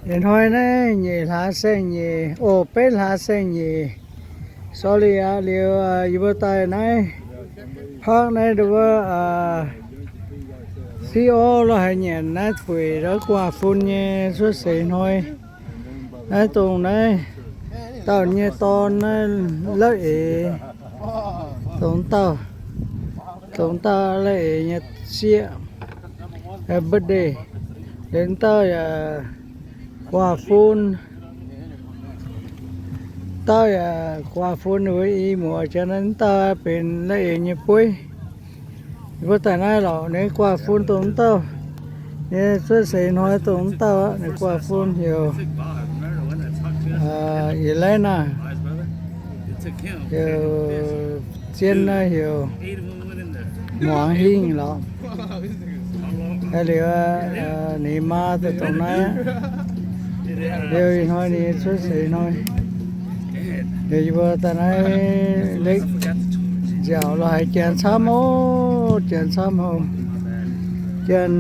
Ih hnoi naaiv nyeic hlaax saeng-nyeic, o, betv hlaax saeng-nyeic. Sorry aqv, liuz yie mbuo daaih naaiv park naaiv nduov, Siv Orv lo haic nyanc naaiv buic ndau gu'nguaaz-fun nyei cuotv seix hnoi. Naaiv dongh naaiv dauh nyei dorn naaiv la'eix, dongh dauh, dongh dauh la'eix nyei sieqv, birthday. Liuz dauh yaac gu'nguaaz-fun, dauh yaac gu'nguaaz-fun ninh mbuo i muoz, janx naaiv dauh benx la'eix nyei bueiv. Yie mbuo daaih naaiv lorqc, ninh gu'nguaaz-fun dongh dauh nyei cuotv seix hnoi dongh dauh aqv. Ninh gu'nguaaz-fun heuc Elena, heuc zien naaiv heuc Muangx Hingh lorqc. Liuz ninh maa daaih dongh naaiv aqv. Liuz ih hnoi ninh cuotv seix hnoi. Liuz yie mbuo daaih naaiv lekv nziaauc lo haic, janx camv oc, janx camv haic. Janx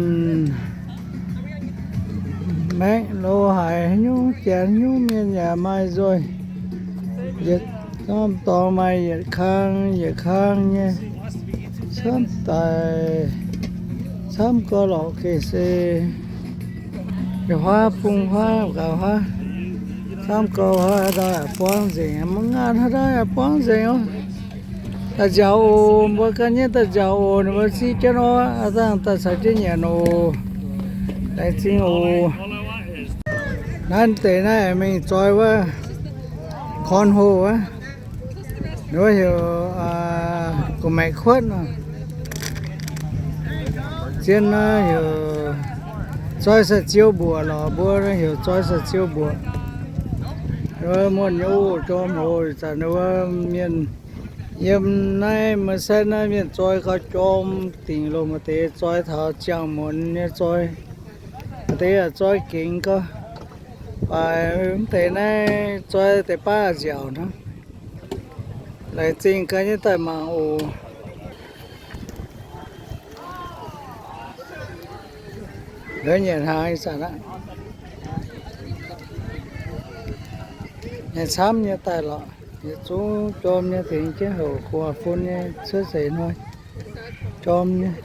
maengv lo haic, haaix nyungc janx haaix nyungc mienh yaac maaih nzoih. Yietc norm dorngx maaih yietc kang yietc kang nyei, camv daic, camv gauh lorqc geh se yietc huaav bung huaav gaux huaav, camv gauh huaav haaix dauh yaac buangv nzengc, mv ngaanh haaix dauh yaac buangv nzengc oc. Daaih nziaauc oc, mbuo ganh nyei daaih nziaauc oc, ninh mbuo ziqv jienv oc, aav dangh daaih caux jienv nyanc oc. Laengz zingh oc. Naaiv deix naaiv mingh zoi wuov cornhole wuov, ninh wuov heuc gu'maeqc kuotv. Zien naaiv heuc zoi sai-ziou mbuoqc lorqc, mbuo naaiv heuc zoi sai-ziou mbuoqc. Wuov muonh nyei oc, jorm hoc zanc wuov mienh yiem naaiv Merced naaiv mienh zoi gauh jorm dingc loh, maaih deix zoi taux ziangh muonz nyei zoi, maaih deix yaac zoi gengx gauh. Baac mv deix naaiv zoi deix baav nziaauc hnangv. Laengz zingh ganh nyei daaih mangc oc. La'nyeic hnaangx ih zanc aqv. Nyei camv nyei daaih lorqc, yietc zungv jorm nyei, tengx jienv houc gu'nguaaz-fun nyei cuotv seix hnoi. Jorm nyei.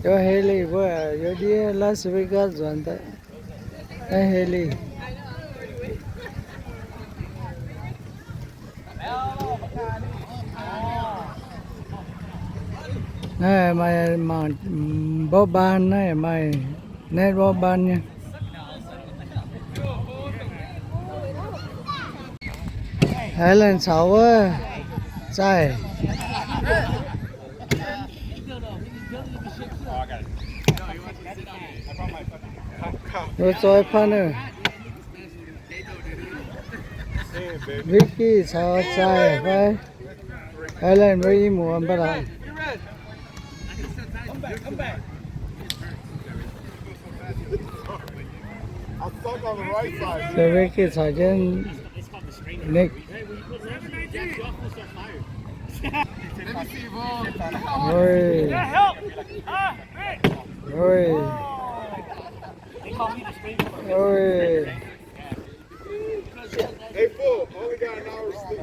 Yiem Haley mbuo, yiem ndiev Las Vegas nzuonx daaih. Naaiv Haley. Naaiv maaih mangc mbopv mbaan, naaiv maaih naetv mbopv mbaan nyei. Haaix laanh caux wuov zaih. Mbuo zoi partner. Vicky caux zaih fai? Haaix laanh mbuo i muoz mv baac lorqc. Se Vicky caux jienv Nick. Oi. Oi. Oi. Hey, fool, only got an hour sleep.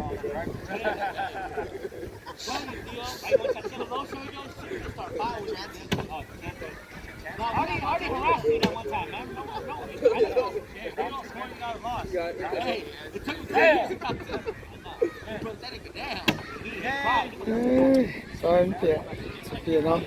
Ih, soi mv bieqc, bieqc nor.